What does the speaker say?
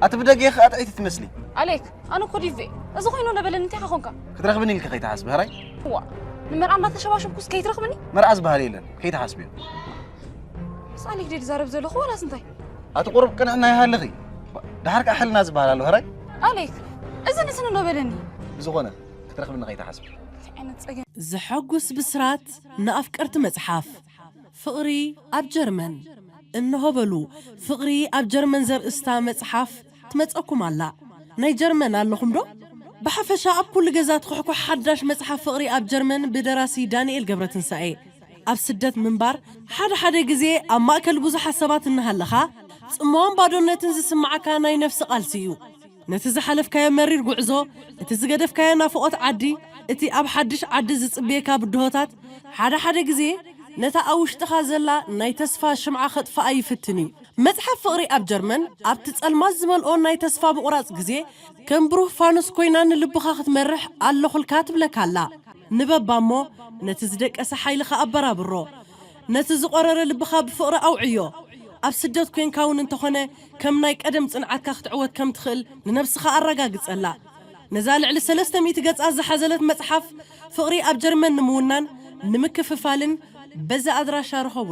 ኣቲ ብደገ ኢኺ ኣጥዒቲ ትመስሊ። ኣሌክ፣ ኣነ እኮ ዲቭ እየ። እዚ ኮይኑ ነበለኒ እንታይ ኾንካ? ክትረኽብኒ ኢልኪ ከይትሓስቢ ሕራይ። ዋ፣ ንመርዓ እንዳተሸባሸብኩስ ከይትረኽብኒ? መርዓ ዝበሃል የለን፣ ከይትሓስብዮ። ምስ ኣሌክ ድየ ዝዛረብ ዘለኹ ዋላስ እንታይ? ኣቲ ቁሩብ ቅንዕና ይሃልኺ። ደሓር ከኣ ሕልና ዝበሃል ኣሎ ሕራይ። ኣሌክ፣ እዚ ንስኒ ነበለኒ። ብዝኾነ ክትረኽብኒ ከይትሓስቢ። እንታይ ዓይነት ጸገም? ዘሐጉስ ብስራት ንኣፍቀርቲ መጽሓፍ ፍቕሪ ኣብ ጀርመን። እንሆ በሉ፣ ፍቕሪ ኣብ ጀርመን ዘርእስታ መጽሓፍ ትመጸኩም ኣላ። ናይ ጀርመን ኣለኹም ዶ? ብሓፈሻ ኣብ ኩሉ ገዛ ትኹሕኩሕ ሓዳሽ መጽሓፍ ፍቕሪ ኣብ ጀርመን ብደራሲ ዳንኤል ገብረትንሳኤ። ኣብ ስደት ምንባር ሓደ ሓደ ግዜ ኣብ ማእከል ብዙሓት ሰባት እናሃለኻ ጽምዋን ባዶነትን ዝስምዓካ ናይ ነፍሲ ቃልሲ እዩ። ነቲ ዝሓለፍካዮ መሪር ጉዕዞ፣ እቲ ዝገደፍካዮ ናፍቖት ዓዲ፣ እቲ ኣብ ሓድሽ ዓዲ ዝጽበየካ ብድሆታት፣ ሓደ ሓደ ግዜ ነታ ኣብ ውሽጥኻ ዘላ ናይ ተስፋ ሽምዓ ከጥፍኣ ይፍትን እዩ። መጽሓፍ ፍቕሪ ኣብ ጀርመን ኣብቲ ጸልማት ዝመልኦ ናይ ተስፋ ምቑራጽ ግዜ ከም ብሩህ ፋኑስ ኮይና ንልብኻ ክትመርሕ ኣለኹልካ ትብለካ ኣላ። ንበባ እሞ ነቲ ዝደቀሰ ሓይልኻ ኣበራብሮ። ነቲ ዝቖረረ ልብኻ ብፍቕሪ ኣውዕዮ። ኣብ ስደት ኮይንካ እውን እንተኾነ ከም ናይ ቀደም ጽንዓትካ ክትዕወት ከም ትኽእል ንነብስኻ ኣረጋግጸላ። ነዛ ልዕሊ ሰለስተ ሚእቲ ገጻት ዝሓዘለት መጽሓፍ ፍቕሪ ኣብ ጀርመን ንምውናን ንምክፍፋልን በዚ ኣድራሻ ርኸቡና።